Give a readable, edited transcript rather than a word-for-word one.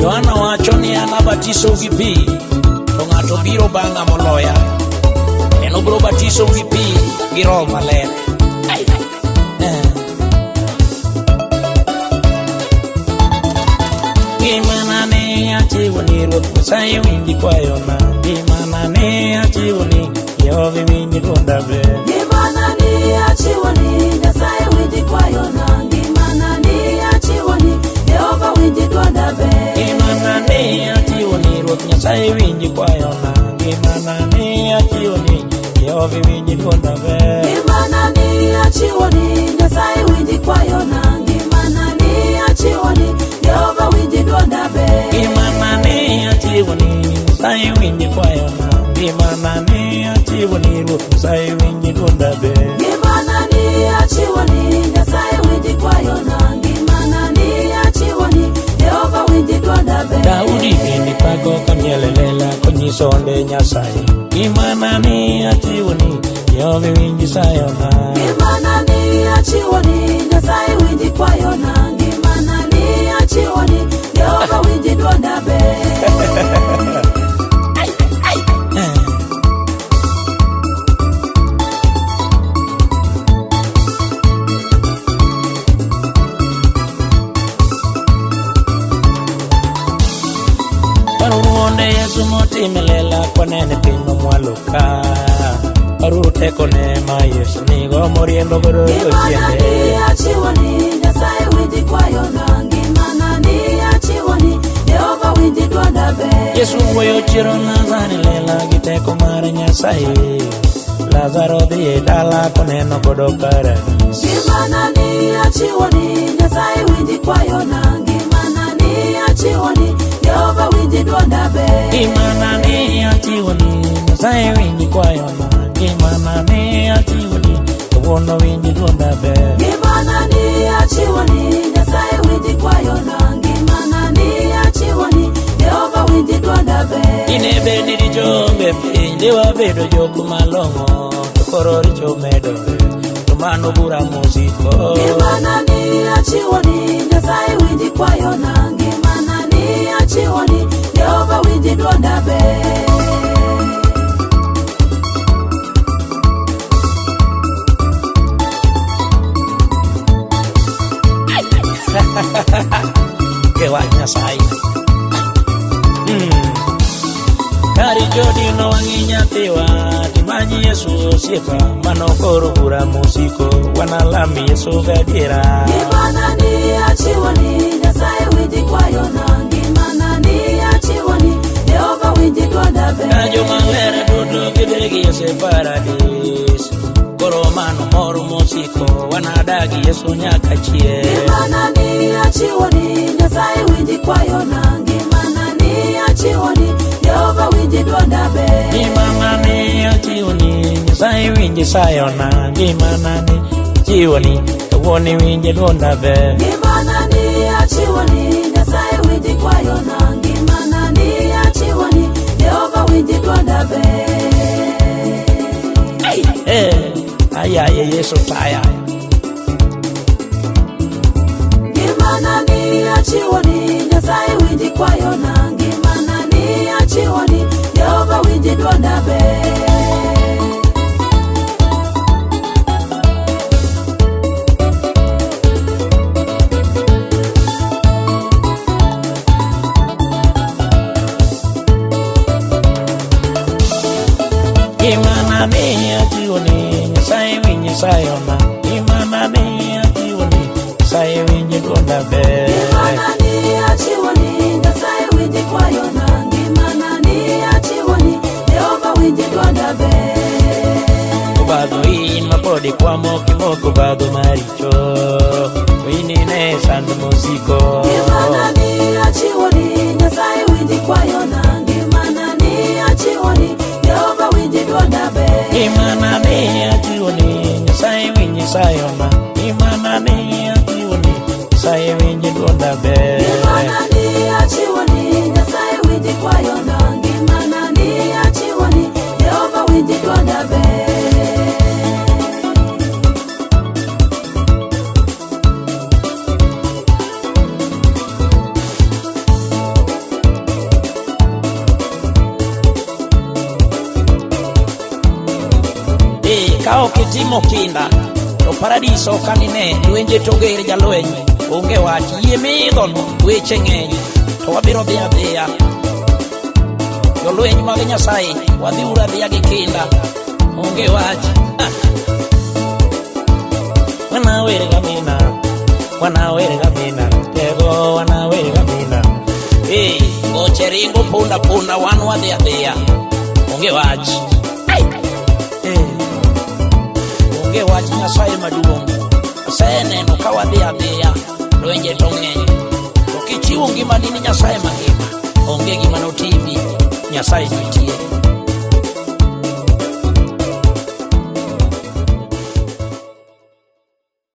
Yohana wacho ni an abatisou gi pi, to ng'ato biro bang'a moloya. En obiro batisou gi pi gi Roho Maler. Ai. Ngimana ne achiwo ni Ruoth Nyasaye winji kwayona. Ngimana ne achiwo ni Jehova winji dwonda ber. Ngimana ni achiwo ni Nyasaye winji kwayona. Ngimana ni achiwo ni Jehova winji dwonda ber. Ngimana ne achiwo ni Ruoth Nyasaye winji kwayona. Ngimana ne achiwo ni Jehova winji dwonda ber. Ngimana ni achiwo ni Nyasaye winji kwayona. Ngimana ni achiwo ni Jehova winji dwonda ber. Ngimana ne achiwo ni Nyasaye winji kwayona. Ngimana ne achiwo ni Ruoth Nyasaye winji dwonda ber. Ngimana ni achiwo ni Nyasaye winji kwayona. Ngimana ni achiwo ni Jehova winji dwonda ber. Daudi bende pako kamiel e lela konyiso onde Nyasaye. Ngimana ne achiwo ni Jehova winji sayona. Ngimana ni achiwo ni Nyasaye winji kwayona. Ngimana ni achiwo ni Jehova winji dwonda ber. Paruru onde Yesu motime lela kwanene piny mamwalo ka. Paruru tekone ma Yesu nigo moriembo godo Ngimana ni jochiende. achiwo ni Nyasaye winji kwayona. Ngimana ni achiwo ni Jehova winji dwonda ber. Yesu wuoyo chiero Lazaro lela gi teko mar Nyasaye. Lazaro dhi e dala koneno godo paradis. Ngimana ni achiwo ni Nyasaye winji kwayona. Ngimana ni achiwo ni Jehova winji dwonda ber. Ngimana ni achiwo ni Nyasaye winji kwayona. Ngimana ni achiwo ni kawuono winji dwonda ber. Ngimana ni achiwo ni Nyasaye winji kwayona. Ngimana ni achiwo ni Jehova winji dwonda ber. Dine bed ni richo onge piny, de wabedo jok malong'o, to koro richo medore, to mano bura mosiko. Ngimana ni achiwo ni Nyasaye winji kwayona. Ngimana ni achiwo ni Jehova winji dwonda ber. Ke wach Nyasaye. Ka richo dino wang'i nyathiwa, timany Yesu osiepa, mano koro bura mosiko, wanalam Yesu gadiera. Ngimana ni achiwo ni Nyasaye winji kwayona. Ngimana ni achiwo ni Jehova winji dwonda Ka ber. joma ler duto gidhi gi Yesu e paradis, koro mano mor mosiko, wanadagi Yesu nyaka chieng'. Ngimana ni achiwo ni Nyasaye winji kwayona. Ngimana ni achiwo ni Jehova winji dwonda ber. Ngimana ne achiwo ni Nyasaye winji sayona. Ngimana ne achiwo ni kawuono iwinji dwonda ber. Ngimana ni achiwo ni Nyasaye winji kwayona. Ngimana ni achiwo ni Jehova winji dwonda ber. Eh, ayaye Yesu taya. Ngimana ni achiwo ni Nyasaye winji kwayona. Ngimana ni achiwo ni Jehova winji dwonda ber. Ngimana ne achiwo ni Nyasaye winji sayona. Ngimana ne achiwo ni Nyasaye winji dwonda ber. Ngimana ni achiwo ni Nyasaye winji kwayona. Ngimana ni achiwo ni Jehova winji dwonda ber. Obadho in mapod ikwamo kimoko obadho maricho. Inine sand mosiko. Ngimana ni achiwo ni Nyasaye winji kwayona. Ngimana ni achiwo ni Jehova winji dwonda ber. Ngimana ne achiwo ni Nyasaye winji sayona. Ngimana ne achiwo ni Nyasaye winji dwonda ber. Ngimana ni achiwo ni Nyasaye winji kwayona. Ngimana ni achiwo ni Jehova winji dwonda ber. Ka ok itimo kinda to paradiso ok anine. Lwenje to ger jalweny, onge wach. Yie miidhono weche ng'eny, to wabiro dhi adhiya. Jolweny mag Nyasaye, wadhiuru adhiya gi kinda, onge wach. Ah. Wanawer gamina, wanawer gamina, tego wanawer gamina. Hey, goche ringo punda punda, wan wadhi adhiya, onge wach. Ai! Hey. Onge wach Nyasaye maduong'. Aseneno ka wadhi adhiya, lwenje to ng'eny. To kichiwo ngimani ni Nyasaye mangima, onge gima notimi, Nyasaye nitie.